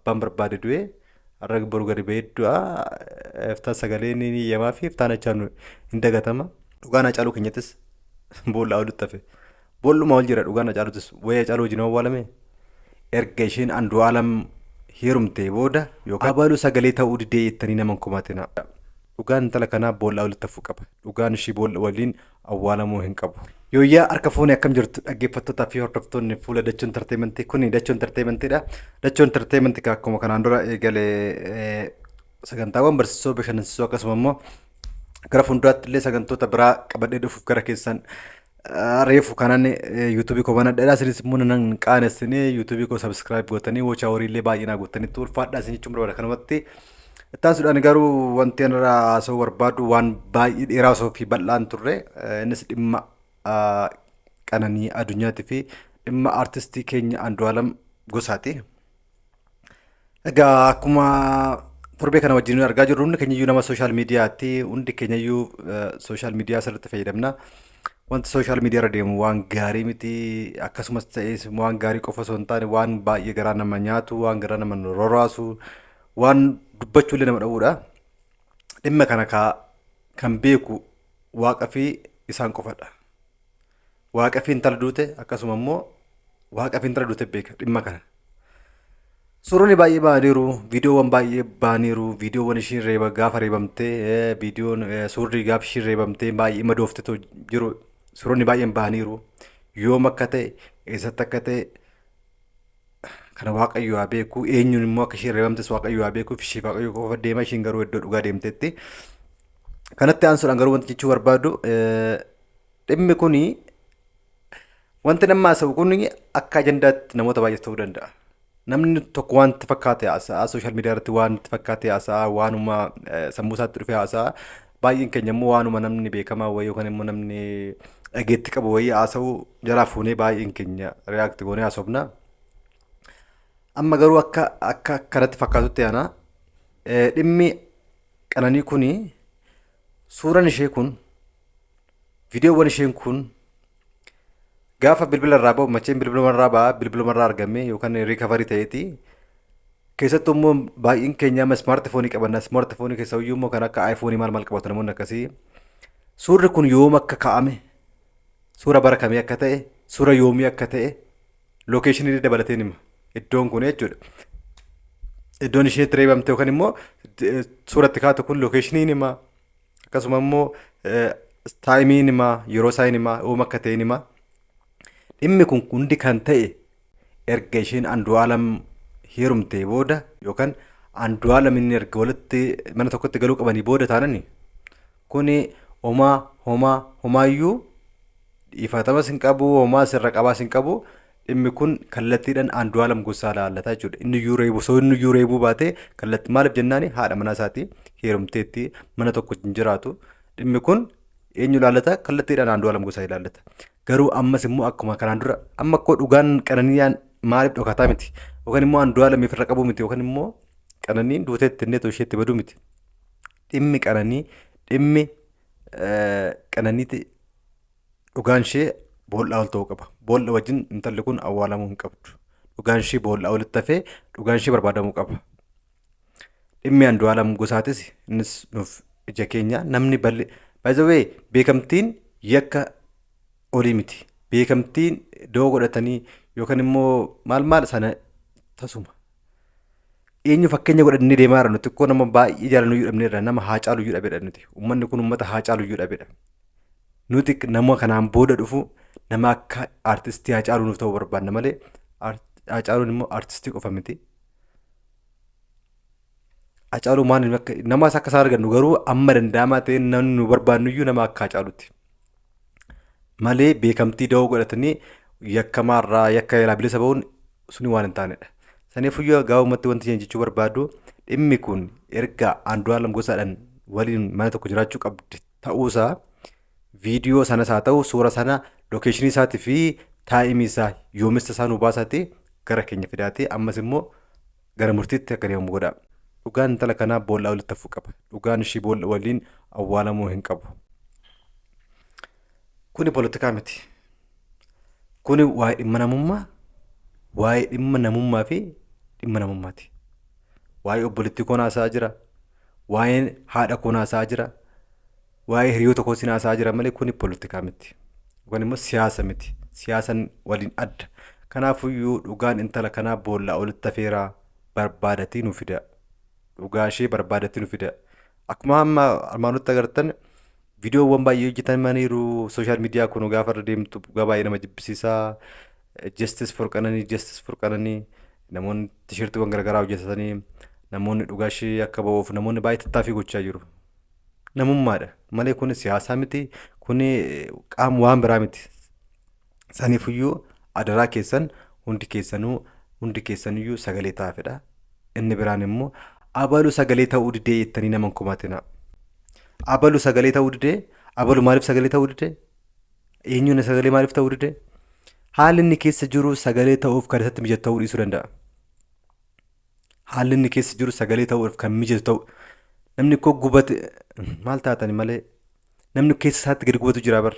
Abbaan barbaade du'ee har'a boru gadi ba'ee du'a. Iftaan sagalee ni iyyamaa fi iftaan achaan hin dagatama. Dhugaan Hacaaluu keenyattis boollaa olitti hafe. Boolluma ol jira dhugaan Hacaaluutis. Wayii Hacaaluu wajjin awwaalame. Erga isheen Andu'aalam heerumtee booda yookaan abalu sagalee ta'uu didee jettanii nama hin komatinaa. Dhugaan intala kanaa boollaa olitti hafuu qaba. Dhugaan ishii boolla waliin awwaalamuu hin qabu. Yooyyaa harka fuune, akkam jirtu dhaggeeffattootaa fi hordoftoonni fuula Dachoo Entertainment? Kuni Dachoo Entertainmentidha. Dachoo Entertainment akkuma kanaan dura eegale sagantaawwan barsiisoo, bashannansiisoo, akkasuma immoo gara fuulduraatti illee sagantoota biraa qabadhee dhufuuf gara keessan reefu kanan yuutuubii koo banadheedha. Isinis immoo nan qaanessinee yuutuubii koo subscribe gootanii watch hourii illee baay'ee naa gootanitti ulfaadhaa isin jechuun barbaada kanumatti. Ittaansuudhaan garuu wanti ani irraa haasa'uu barbaadu waan baay'ee dheeraa osoo fi bal'aan turre, innis dhimma Qananii Addunyaatii fi dhimma artistii keenya Andu'aalam Gosaati. Egaa akkuma torbee kana wajjin argaa jirru, hundi keenya iyyuu nama sooshaal miidiyaati. Hundi keenya iyyuu sooshaal miidiyaa sirriitti fayyadamna. Wanti sooshaal miidiyaa irra deemu waan gaarii miti. Akkasumas ta'es waan gaarii qofa osoo hin taane waan baay'ee garaa nama nyaatu, waan garaa nama roraasu, waan dubbachuu illee nama dhowwudha. Dhimma kana kan beeku Waaqa fi isaan qofadha. Waaqa fi intala duute, akkasuma immoo Waaqa fi intala duute beeka dhimma kana. Suuronni baay'ee ba'aniiru, viidiyoowwan baay'ee ba'aniiru, viidiyoowwan ishiin reeba gaafa reebamtee, viidiyoon suurri gaafa ishiin reebamtee baay'ee madooftetu jiru, suuronni baay'een ba'aniiru. Yoom akka ta'e, eessatti akka ta'e kana Waaqayyo haa beeku, eenyuun immoo akka isheen reebamtes Waaqayyo haa beeku, ishee Waaqayyo qofa deema, isheen garuu iddoo dhugaa deemteetti. Kanatti aansuudhaan garuu wanti jechuu barbaadu, dhimmi kuni, wanti namni haasa'u kun akka ajandaatti namoota baay'eef ta'uu danda'a. Namni tokko waan itti fakkaate haasa'a, sooshaal miidiyaa irratti waan itti fakkaate haasa'a, waanuma sammuu isaatti dhufe haasa'a. Baay'een keenya immoo waanuma namni beekamaa wayii yookaan immoo namni dhageetti qabu wayii haasa'u jalaa fuunee baay'een keenya react goonee haasofna. Amma garuu akka kanatti fakkaatutti ana dhimmi Qananii kuni, suuraan ishee kun, viidiyoowwan isheen kun gaafa bilbila irraa ba'u, macheen bilbiluma irraa ba'a, bilbiluma irraa argame yookaan riikavarii ta'eeti. Keessattuu immoo baay'een keenya amma ismaartifoonii qabanna. Ismaartifoonii keessa iyyuu immoo kan akka aayifoonii maal maal qabatu namoonni akkasii. Suurri kun yoom akka kaa'ame, suura bara kamii akka ta'e, suura yoomii akka ta'e, lookeeshinii dabalateen hima. Iddoon kun jechuudha. Iddoon ishee itti reebamte yookaan immoo suura itti kaatu kun lookeeshiniin hima. Akkasuma immoo taayimiin hima, yeroo isaa hima, yoom akka ta'e hima. Dhimmi kun hundi kan ta'e erga isheen Andu'aalam heerumtee booda yookaan Andu'aalam inni erga walitti mana tokkotti galuu qabanii booda taanani, kuni homaa homaa homaayyuu dhiifatamas hin qabu, homaas irra qabaas hin qabu. Dhimmi kun kallattiidhaan Andu'aalam Gosaa laallata jechuudha. Inni iyyuu reebu osoo inni iyyuu reebuu baate kallattii, maaliif jennaani, haadha manaa isaati, heerumteetti, mana tokko hin jiraatu. Dhimmi kun eenyu laallata? Kallattiidhaan Andu'aalam Gosaa ilaallata. Garuu ammas immoo akkuma kanaan dura amma akkoo dhugaan Qananiiyaan maaliif dhokataa miti, yookaan immoo Andu'aalamiif irra qabuu miti, yookaan immoo Qananiin duuteetti inni isheetti baduu miti. Dhimmi Qananii, dhimmi Qananiiti, dhugaan ishee boollaa ol ta'uu qaba. Boolla wajjin intalli kun awwaalamuu hin qabdu. Dhugaan ishee boollaa olitti hafee dhugaan ishee barbaadamuu qaba. Dhimmi Andu'aalam Gosaatis innis nuuf ija keenya namni balli. By the way, beekamtiin yakka olii miti. Beekamtiin doo godhatanii yookaan immoo maal maal sana tasuma. Eenyu fakkeenya godhannee deemaa jirra? Nuti xiqqoo nama baay'ee jaalannu iyyuu dhabneerra, nama Haacaalu iyyuu dhabedha nuti. Uummanni kun uummata Haacaalu iyyuu dhabedha. Nuti nama kanaan booda dhufu nama akka aartistii Haacaaluu nuuf ta'uu barbaanna malee, Haacaaluun immoo aartistii qofa miti. Haacaaluu maal akka namaas akka isaan argannu garuu amma danda'amaa ta'e namni nu barbaannu iyyuu nama akka Haacaaluuti. Malee beekamtii da'oo godhatanii yakkamaarraa yakka jalaa bilisa ba'uun suni waan hin taanedha. Saniifuyyuu gabaabumatti wanti isheen jechuu barbaadu, dhimmi kun erga Andu'aalam Gosaadhaan waliin mana tokko jiraachuu qabdi ta'uusaa viidiyoo sanas haa ta'u suura sana, lookeeshinii isaatii fi taayimii isaa, yoomessa isaa nu baasaati gara keenya fidaati, ammas immoo gara murtiitti akka deemamu godhaa. Dhugaan intala kanaa boollaa olitti hafuu qaba. Dhugaan ishii boolla waliin awwaalamuu hin qabu. Kuni polotikaa miti. Kuni waa'ee dhimma namummaa, waa'ee dhimma namummaa fi dhimma namummaati. Waa'ee obboleettii koo haasa'aa jira. Waa'ee haadha koo haasa'aa jira. Waa'ee hiriyoota koo sin haasa'aa jira malee kuni poolitikaa miti. Yookaan immoo siyaasa miti. Siyaasan waliin adda. Kanaafuyyuu dhugaan intala kanaa boollaa olitti hafeeraa barbaadatii nu fida. Dhugaa ishee barbaadatii nu fida. Akkuma amma armaan olitti agartan viidiyoowwan baay'ee hojjetamaniiru. Social media kun gaafa irra deemtu dhugaa baay'ee nama jibbisiisa. Justice for Qananii, Justice for Qananii, namoonni tisheertiiwwan garaagaraa hojjetatanii, namoonni dhugaa ishee akka ba'uuf namoonni baay'ee tattaaffii gochaa jiru. Namummaadha malee kun siyaasaa miti, kun qaama waan biraa miti. Saniifuyyuu adaraa keessan hundi keessanuu, hundi keessaniyyuu sagalee ta'aafidha. Inni biraan immoo abalu sagalee ta'uu didee jettanii nama hin komatina. Abalu sagalee ta'uu didee, abalu maaliif sagalee ta'uu didee? Eenyuun sagalee maaliif ta'uu didee? Haalli inni keessa jiru sagalee ta'uuf kan isatti mijatu ta'uu dhiisuu danda'a. Haalli inni keessa jiru sagalee ta'uuf kan mijatu ta'u. Namni koo gubate maal taatani malee, namni keessa isaatti gadi gubatu jira bara.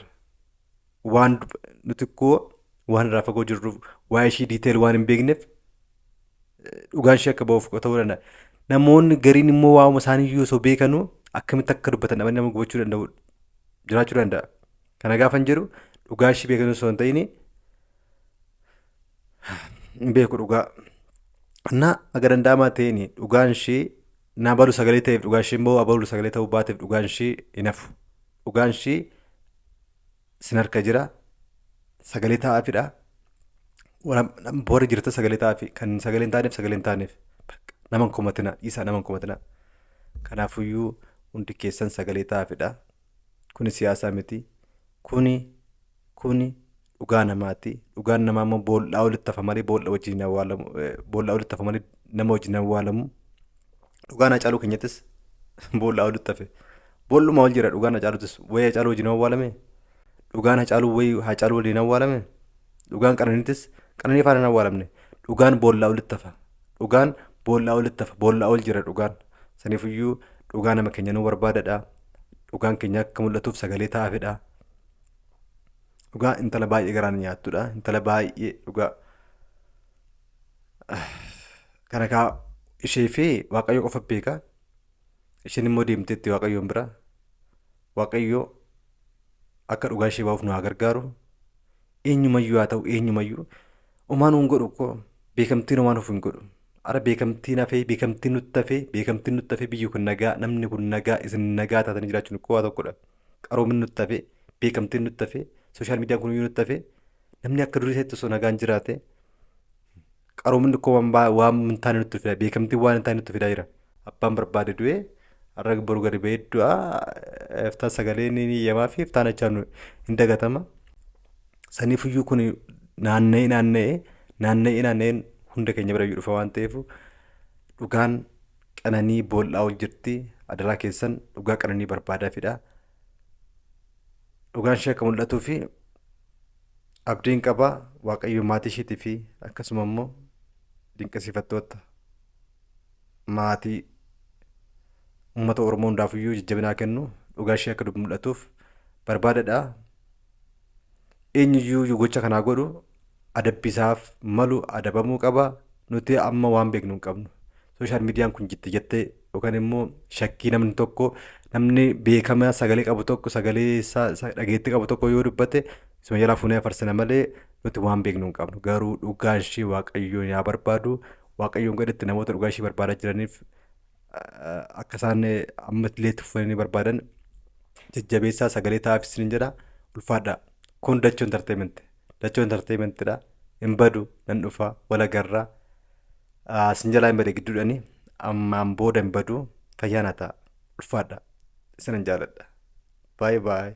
Waan nuti koo waan irraa fagoo jirruuf, waa'ee ishii detail waan hin beekneef, dhugaan ishee akka ba'uuf ta'uu danda'a. Namoonni gariin immoo waa'uma isaanii iyyuu osoo beekanuu akkamitti akka dubbatan dhabanii nama gubachuu danda'u jiraachuu danda'a. Kana gaafan jedhu dhugaa ishii beekanuu osoo hin ta'in, hin beeku dhugaa. Na aga danda'amaa ta'een dhugaan ishee na balu sagalee ta'eef dhugaan ishee immoo abalu sagalee ta'uu baateef dhugaan ishee hin hafu. Dhugaan ishee sin harka jira, sagalee ta'aafidha. Warri jirta sagalee ta'aafi, kan sagalee hin taaneef sagalee hin taaneef nama hin komatina, dhiisaa, nama hin komatina. Kanaafuyyuu hundi keessan sagalee ta'aafidha. Kuni siyaasaa miti. Kuni dhugaa namaati. Dhugaan namaa immoo boollaa olitti hafa malee boolla wajjin hin awwaalamu. Boollaa olitti hafa malee nama wajjin hin awwaalamu. Dhugaan Hacaaluu keenyattis boollaa olitti hafe. Boolluma ol jira dhugaan Hacaaluutis. Wayii Hacaaluu wajjin awwaalame. Dhugaan Hacaaluu wayii Hacaaluu waliin awwaalame. Dhugaan Qananiitis Qananii faana hin awwaalamne. Dhugaan boollaa olitti hafa. Dhugaan boollaa olitti hafa. Boollaa ol jira dhugaan. Saniifiyyuu dhugaa nama keenya nu barbaadadha. Dhugaan keenya akka mul'atuuf sagalee ta'aafidha. Dhugaa intala baay'ee garaan nyaattudha. Intala baay'ee dhugaa. Kana kaa ishee fi Waaqayyo qofa beeka. Isheen immoo deemteetti Waaqayyoon bira. Waaqayyo akka dhugaa ishee bahuuf nu haa gargaaru. Eenyumayyuu haa ta'u, eenyumayyuu homaa nuun godhu koo, beekamtiin homaa nuuf hin godhu. Ara beekamtiin hafee, beekamtiin nutti hafee, beekamtiin nutti hafee, biyyi kun nagaa, namni kun nagaa, isin nagaa taatanii jiraachuun koo waa tokkodha. Qaroominni nutti hafee, beekamtiin nutti hafee, social mediaan kun iyyuu nutti hafee, namni akka durii isaatti osoo nagaan jiraate, qaroominni koo waan hin taane nutti fida, beekamtiin waan hin taane nutti fidaa jira. Abbaan barbaade du'ee har'a boru gadi ba'ee du'a, iftaan sagalee ni iyyamaa fi iftaan achaan hin dagatama. Saniifiyyuu kun naanna'ee naanna'ee naanna'ee naanna'ee hunda keenya bira iyyuu dhufa waan ta'eef, dhugaan Qananii boollaa ol jirti. Adaraa keessan dhugaa Qananii barbaadaa fidha. Dhugaan ishee akka mul'atuu fi abdiin qaba. Waaqayyo maatii isheetii fi akkasuma immoo dinqisiifattoota maatii uummata Oromoo hundaafiyyuu jajjabinaa kennu, dhugaa ishee akka mul'atuuf barbaadadha. Eenyuyyuu gocha kanaa godhu adabbisaaf malu adabamuu qaba. Nuti amma waan beeknu hin qabnu. Social mediaan kun jitte jettee yookaan immoo shakkii namni tokko, namni beekamaa sagalee qabu tokko, sagalee isaa dhageettii qabu tokko yoo dubbate isuma jalaa fuunee afarsina malee nuti waan beeknu hin qabnu. Garuu dhugaa ishee Waaqayyoon yaa barbaadu. Waaqayyoon gaditti namoota dhugaa ishee barbaadaa jiraniif akka isaan amma illee itti fufanii barbaadan jajjabeessaa, sagalee ta'aaf isiniin jedha. Ulfaadhaa. Kun Dachoo Entertainment. Dachoo Entertainmentidha. Hin badu, nan dhufa, wal agarra. Isin jalaa hin bade gidduudhani. Ammaan booda hin badu. Fayyaa naa ta'a. Ulfaadhaa. Isinan jaaladha. Bye bye.